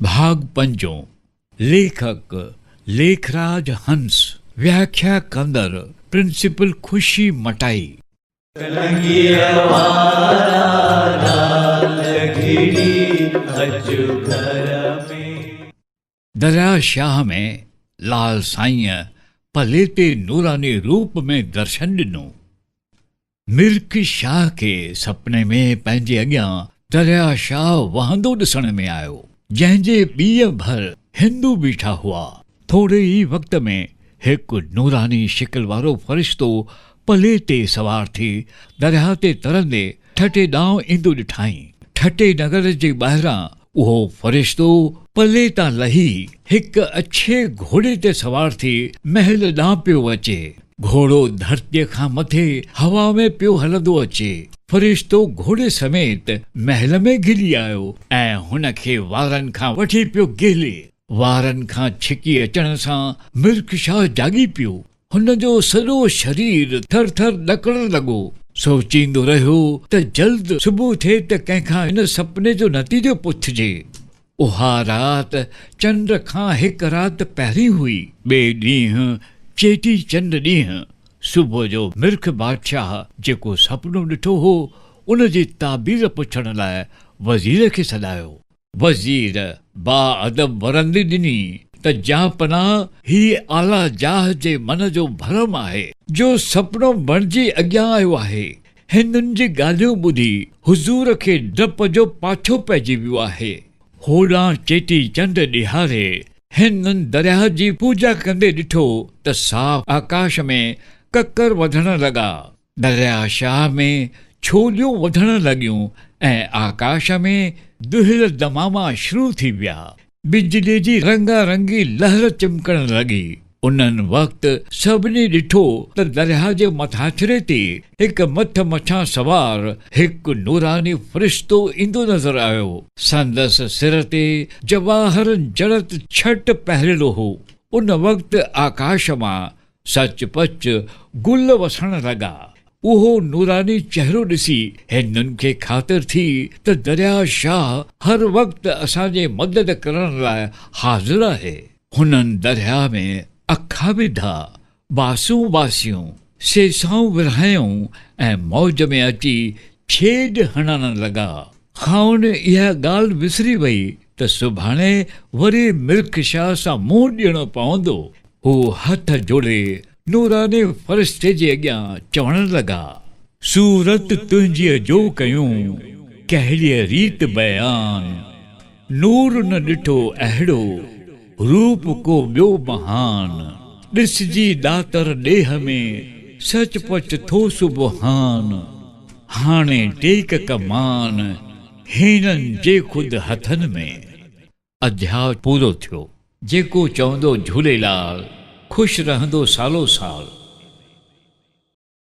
ڀاڳ پنجون، ليکڪ، ليکراج هنس، وياکيا ڪندڙ، پرنسپل خوشي مٽائي. ڪلنگيء وارا لال گهڙي اچ گهر ۾. درياء شاهه ۾ لال سائينء پليتي نوراني روپ ۾ درشن ڏنو. مرک شاهه کي سپني ۾ پنهنجي اڳيان درياء شاهه وهندو ڏسڻ ۾ آيو، جنهن جي ٻيء ڀر هندو بيٺا هئا. ٿوري ئي وقت ۾ هڪ نوراني شڪل وارو فرشتو پلي تي سوار ٿي درياء تي ترندي ٺٽي ڏانهن ايندو ڏٺائين. ٺٽي نگر جي ٻاهران اهو فرشتو پلي تان لهي هڪ اڇي گهوڙي تي سوار ٿي محل ڏانهن پيو اچي. گهوڙو ڌرتيء کان مٿي هوا ۾ پيو هلندو اچي. فرشتو گهوڙي سميت محل ۾ گهلي آيو ۽ هن کي وارن کان وٺي پيو گهلي. وارن کان ڇڪي اچڻ سان مرک شاهه جاڳي پيو. هن جو سڄو شرير ٿر ٿر ڏڪڻ لڳو. سوچيندو رهيو ته جلد صبح ٿئي ته ڪنهن کان هن سپني جو نتيجو پڇجي. اها رات چنڊ کان هڪ رات پهرين هئي. ٻئي ڏينهن چيٽي چنڊ ڏينهن صبح جو مرک بادشاهه جيڪو سپنو ڏٺو هو، ان جي تعبير پڇڻ لاء وزير کي سڏايو. وزير باادب ورندي ڏني ته جهانپناهه هي اعليٰ جاهه جي من جو ڀرم آهي، جو سپنو بڻجي اڳيان آيو آهي. هندن جي ڳالهيون ٻڌي حضور کي ڊپ جو پاڇو پئجي ويو آهي. هوڏانهن چيٽي چنڊ ڏهاڙي هندن درياهه جي پوڄا ڪندي ڏٺو ته صاف آڪاش ۾ ڪڪر وڌڻ لڳا. درياهه شاهه ۾ ڇوليون وڌڻ لڳيون ۽ آڪاش ۾ دهل دماما شروع ٿي ويا. بجليء جي رنگا رنگي لهر چمڪڻ لڳي. انهن وقت سڀني ڏٺو ته درياهه جي مٿاڇري تي هڪ مٿ مڇان سوار هڪ نوراني فرشتو ايندو نظر آيو. سندس سر تي جواهرن جڙت ڇٽ پهريل هو. ان وقت آڪاش مان سچ پچ گل وسڻ لڳا. اهو نوراني چهرو ڏسي هندن کي خاطر ٿي ته درياء شاهه هر وقت اسان جي مدد ڪرڻ لاء حاضر آهي. هنن درياء ۾ اکا وڌا، باسون باسيون، سيسائون ورهايون ۽ موج ۾ اچي ڇيڄ هڻڻ لڳا. کانئن اها ڳالهه وسري وئي ته سڀاڻي وري مرک شاهه سان منهن ڏيڻو پوندو. هو هٿ جوڙي نوراني فرشتي جي اڳيان چوڻ لڳا. صورت تنهنجيء جو ڪيون ڪهڙيء ريت بيان، نور نه ڏٺو اهڙو روپ ڪو ٻيو مهان، ڏسجي ڏاتر ڏيهه ۾ سچ پچ ٿو سبحان. هاڻي ٽيڪ ڪمان هيڻن جي خود هٿن ۾. اڌياء پورو ٿيو. جيڪو چوندو جهوليلال، خوش رهندو سالو سال.